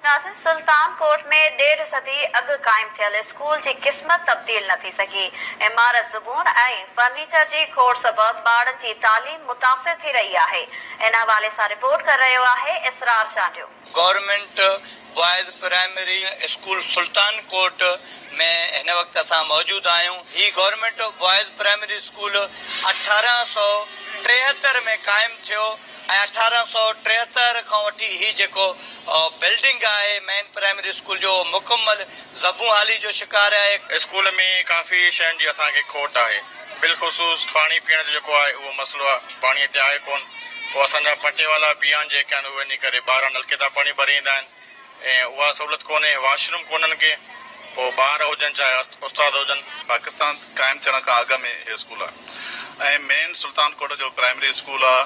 ناظرين سلطان ڪوٽ ۾ ڏيڍ صدي اڳ قائم ٿيل اسڪول جي قسمت تبديل نه ٿي سگهي، عمارت زبون ۽ فرنيچر جي کوٽ سبب ٻارڙن جي تعليم متاثر ٿي رهي آهي، ان حوالي سان رپورٽ ڪري رهيو آهي Israr Chandio. Government boys primary school Sultan Kot ۾ هن وقت اسان موجود آهيون. هي گورنمينٽ بوائز پرائمري اسڪول 1873 ۾ قائم ٿيو ۽ 1873 کان وٺي هي جيڪو بلڊنگ آهي مين پرائمري اسڪول جو اهو مڪمل زبون حالي جو شڪار آهي. اسڪول ۾ ڪافي شين جي اسان کي کوٽ آهي بالخصوص پاڻي پيئڻ جو جيڪو آهي اهو مسئلو آهي پاڻي هتي آهي ڪون پوء اسان جا پٽيوالا پيان جيڪي آهن اهي وڃي ڪري ٻاهران نلڪي تان پاڻي ڀري ايندا آهن ۽ اها سهولت ڪونهي واش روم ڪونهن ڪي پوء ٻار هجن چاهي استاد هجن. پاڪستان قائم ٿيڻ کان اڳ ۾ هي اسڪول آهي ۽ مين سلطان ڪوٽ جو پرائمري اسڪول آهي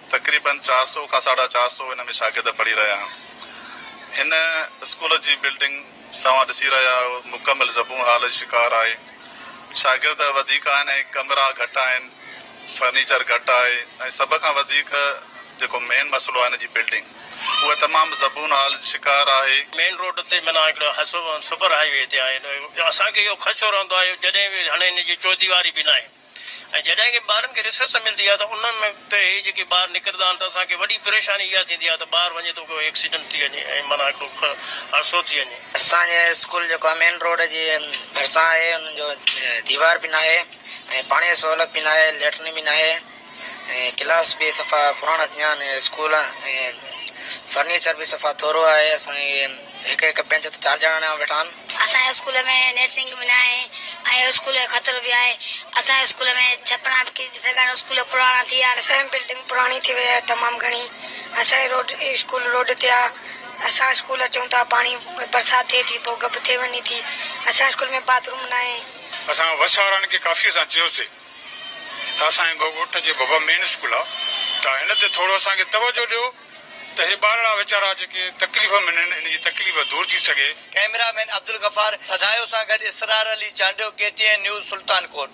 تقريبن 400 کان ساڍا 400 هن ۾ شاگرد پڙهي رهيا آهن هن اسڪول جي بلڊنگ توهان ڏسي رهيا آهيو مڪمل زبون حال جو شڪار آهي شاگرد وڌيڪ آهن ۽ ڪمرا گهٽ آهن فرنيچر گهٽ آهي ۽ سڀ کان وڌيڪ جيڪو مين مسئلو آهي هن جي بلڊنگ اها تمام زبون حال جو شڪار آهي. مين روڊ تي معنيٰ هڪڙو حصو سپر هاء وي تي آهي اسان کي اهو خدشو رهندو آهي جڏهن به هاڻي هن جي چوديواري به ناهي ۽ جڏهن ڪي ٻارن کي رسيس ملندي آهي ته ان ۾ ته هي جيڪي ٻار نڪرندا آهن ته اسان کي وڏي پريشاني اها ٿيندي آهي ته ٻار وڃي ٿو ڪو ايڪسيڊنٽ ٿي وڃي ۽ معنيٰ هڪڙو حادثو ٿي وڃي. اسان جي اسڪول جيڪو آهي مين روڊ جي ڀرسان آهي ان جو ديوار به ناهي ۽ پاڻي جي سهولت به ناهي ليٽرين به ناهي ۽ ڪلاس به صفا پراڻا ٿي ويا آهن اسڪول ۽ فرنيچر به صفا ٿورو آهي اسان کي هڪ هڪ بينچ تي چار ڄڻا ويٺا آهن. اسان جي اسڪول ۾ نيٽرنگ به ناهي ۽ اسڪول جو خطرو به آهي اسان جي اسڪول ۾ ڇپرا به ڪري سگهيا آهن اسڪول پراڻا ٿي ويا آهن. اسان جي بلڊنگ پراڻي ٿي وئي آهي تمام گهڻي اسان جي روڊ اسڪول روڊ تي آهي اسان اسڪول اچون ٿا پاڻي برسات ٿئي ٿي پوء گپ ٿي وڃي ٿي اسان جي اسڪول ۾ باٿ روم ناهي. اسان وس وارن کي ڪافي اسان چيوسي ته اسان جي ڳوٺ جي بابا مين اسڪول آ ته هن تي ٿورو اسان کي توجه ڏيو ته هي ٻارڙا ويچارا جيڪي تڪليف ۾ آهن ان جي تڪليف دور ٿي سگهي. ڪئميرا مين عبدالغفار سڌايو سان گڏ Israr Ali Chandio K T N news Sultan Kot.